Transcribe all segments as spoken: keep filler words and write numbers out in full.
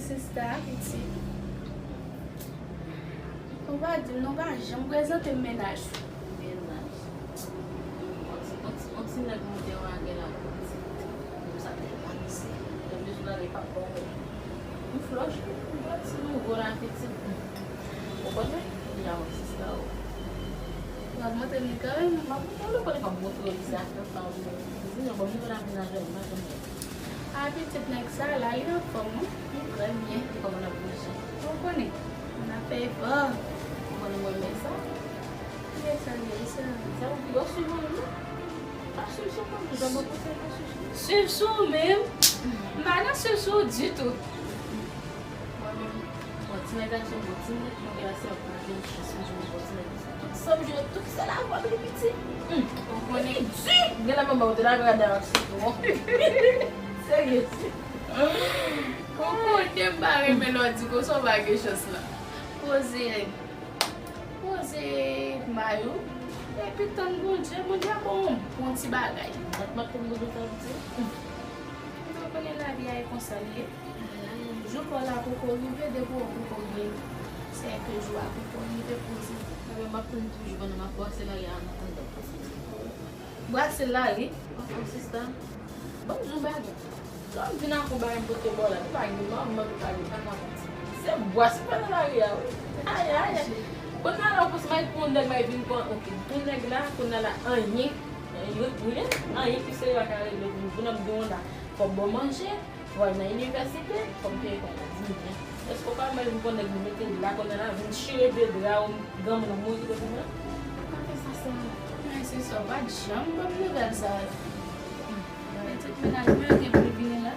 Sista, pitit. Ou pa di m non, ou pa janm prezante m mennaj ou. Mennaj. On ti, on ti, on ti nèg monte yon lagè la pou pitit. Pou sa te pa misi. Depi jou la, li pa bon. M flòch, m flòch, si nou gwo la, pitit. Ou konnen? Li a yon sista ou. W ap montre m li kanmenm? M ap montre w li, konnen m ap montre w li, se afè pa w. Di non, bon, m vin amenaje, m pa janm fè. A, pitit nèg sa la, li anfòm, wi. Li trè byen, li kòman l ap bouje. Ou konnen, n ap fè efò. Ou konnen mwen renmen sa. Ki efò l ye, sa? Sa ou pi bon swiv mwen, wi. Pa swiv sou mwen, tou, jan mwen panse pa swiv sou mwen. Swiv sou ou menm? M pa nan swiv sou ou ditou. Mwen menm, bon, ti nèg la se yon bon ti nèg, mwen gen la se yon pa gen chans, mwen jwenn bon ti nèg. Tout sa m jwenn, tout sa la vwa li piti. Ou konnen di. Gen la manman ou te la gade ak sitwon. Serye. Ou konnen m pa renmen lè w di konsa w pa gen chans la. Poze, poze may ou. Epi tann Bondye, Bondye ap ba w yon bon ti bagay. Ak maten m Bondye t ap di. Ou konnen lavi a e konsa l ye. Jou pa w la poko rive, depi w poko gen sèke jou a poko rive, poze. Mwen menm m ap tann toujou pandan m ap brase lari a anndan. Brase lari? Anfòm sista. Ban m di w bagay. Lè w vin ak yon bagay m pote ba w la, nou pa gen manman, nou pa gen papa. Se bwase pandan lari a, wi. Ay, ay, ay. Kounye a la, w panse m al pran yon nèg, m al vin pran, oke. Yon nèg la, kounye a la, anyen. Yon, yon, anyen ki serye pa ka regle pou nou. Pou n ap gen yon la, fò w ba w manje. Pou al nan inivèsite, fò m peye kòb la. Di m byen. Èske w ka mande pou nèg vin mete l la kounye a la, vin chire de dra ou, granmoun ou mouri depi mwen? Pa fè sa, sè mwen. Men se sa, w pa t janm ban m nouvèl sa yo. Men tout mennaj mwen yo gen pou vini la.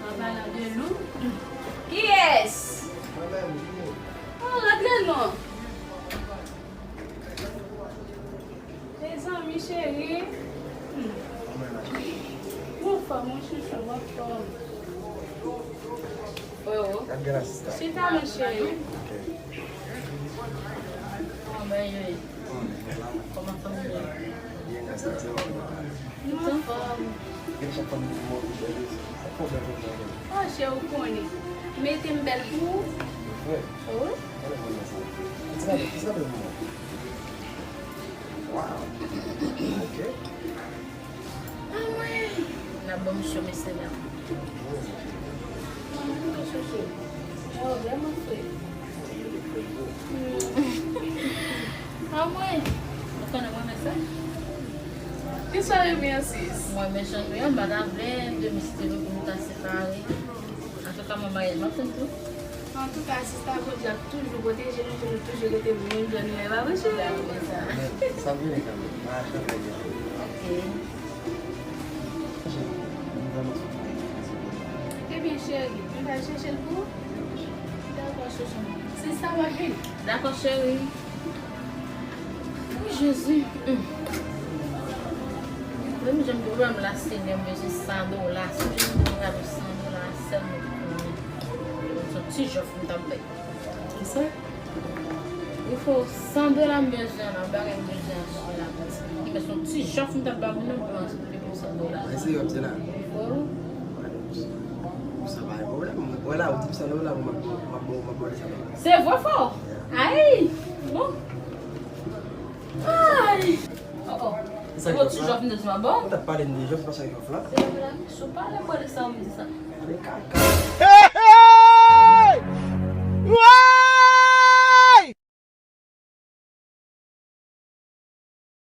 An palan de Lou. Kiyès? Mwen menm, vini. Oh, rantre non. Mezanmi, cheri. Hmm. Ou anfòm, mon chouchou, ou anfòm. Freo. Chita, non, cheri. Ok. Kòman bagay yo ye? Kòman fanmi yo ye? Byen, grâce à Dieu. Nou anfòm. Gen chak fanmi ki mò ki bèl, sa pwoblèm yo gen. Oh, cheri, ou konnen. Mete m bèl pou ou. Wi. Wi. Gade moun nan sa. Ti la, ti la bèl moun nan. Wow. Ok. Anmwey! N ap ban m cho, mesye dam. Anmwey, m te chèche. Oh, vrèman fre. Anmwey! Ou konnen mwen renmen sa? Kisa w renmen an, sis? Mwen renmen jan nou ye, m pa ta vle de misye pou nou ta separe. Antouka, mwen maryaj m ap tann tou. Antouka, sista, Bondye ap toujou pwoteje nou pou nou toujou rete menm jan nou ye, pa vre, cheri? Amèn. Sa vini kanmenm. Maryaj la fè byen. Ok. Cheri, m vrèman soufri. Ebyen, cheri, nou pral chèche l pou ou? Dakò, chouchou. Sista, w ap vini? Dakò, cheri. Wi, Jezi. Hmm. Menm jan m di w la, Senyè, m bezwen san dola. Si w jwenn yon gado san dola, sèlman pou mwen. Se yon ti jòf m t ap bay. Kisa? Wi, fò san dola m bezwen la, bagay m bezwen an sou la. Men se yon ti jòf m t ap bay moun nan pou an, pou san dola. Mwen se jòf, se la. Wi. Sa pa gen pwoblèm. Wè la, ou di m san dola, m ap, m ap, m ap ba w san dola. Se vre, fò? Yeah. Ay! Bon. Ay! Oh, oh. Sa bon, ti jòf m te di w a bon? Ou t ap pale m de jòf, se pa sa jòf la. Se jòf la, si w pale m de sa, ou m di sa. Pale kaka.